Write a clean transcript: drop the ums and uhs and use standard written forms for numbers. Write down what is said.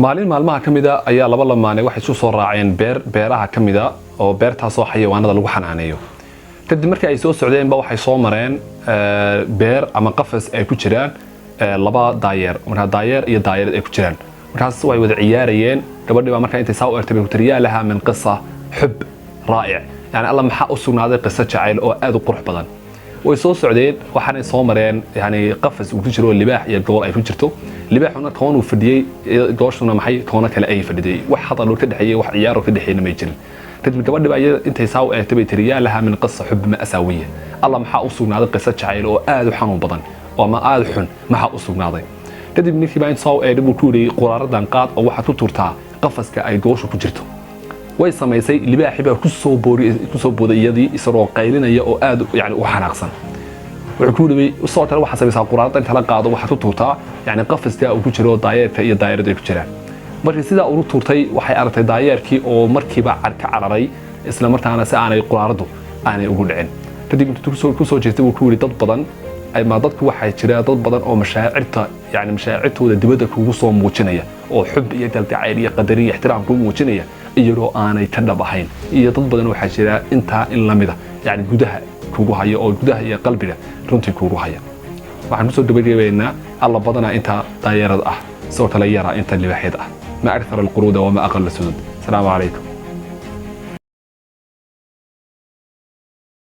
Maalin maalmaha ka mida ayaa laba lamaane waxay isu soo raaceen beer beeraha ka mida, oo beertaasoo xayawaanada lagu xanaaneeyo. Kadib markii ay soo socdeenba, waxay soo mareen beer ama qafas ay ku jiraan laba daayeer, markaa daayeer iyo daayeerad ay ku jiraan. Markaas way wada ciyaarayeen. Gabadhii baa markaa intay saa u egtay bay ku tiri: "Yaa lahaa min qisa xub raa'ic", yani alla maxaa u sugnaaday qiso jacayl oo aad u qurux badan. Way soo socdeen, waxaanay soo mareen yani qafas uu ku jiro libaax iyo gool ay ku jirto. Libaaxuna toon uu fadhiyey, gooshuna maxay toono kale ayay fadhiday. Wax hadaloo ka dhexeeyey, wax ciyaaroo ka dhexeeyna may jirin. Kadib gabadhi baa iyada intay saa u eegtay bay tiri: "Yaa lahaa min qisa xub ma'saawiya", alla maxaa u sugnaaday qiso jacayl oo aad u xanuun badan oo ama aad u xun maxaa u sugnaaday. Kadib ninkii baa inta saa u eegay buu ku yidhi: "Quraaradan qaad oo waxaad ku turtaa qafaska ay gooshu ku jirto." Way samaysay. Libaaxii baa kusoo boori kusoo booday iyadii, isagoo qaylinaya oo aad yani u xanaaqsan. Wuxuu ku yidhi sidoo kale: "Waxaad samaysaa, quraaradan kala qaado, waxaad ku tuurtaa yani qafaska uu ku jiro daayeerka iyo daayeradu ay ku jiraan." Markii sidaa ugu tuurtay, waxay aragtay daayeerkii oo markiiba ka cararay, isla markaana si aanay quraaradu aanay ugu dhicin. Kadib intuu kusoo jeestay wuu ku yidhi: "Dad badan ama dadku waxaa jira dad badan oo mashaacirta yani mashaacirtooda dibadda kugu soo muujinaya oo xub iyo galgacayl iyo qadarin iyo ixtiraam kuu muujinaya, iyagoo aanay ka dhab ahayn, iyo dad badan waxaa jira intaa in lamida yani gudaha kugu haya oo gudaha iyo qalbiga runtii kugu haya." Waxaan kusoo gabagabeynaa: alla badanaa inta daayeerada ah, sidoo kale yara inta libaaxyada ah. ما أكثر القرود وما أقل السدود. السلام عليكم.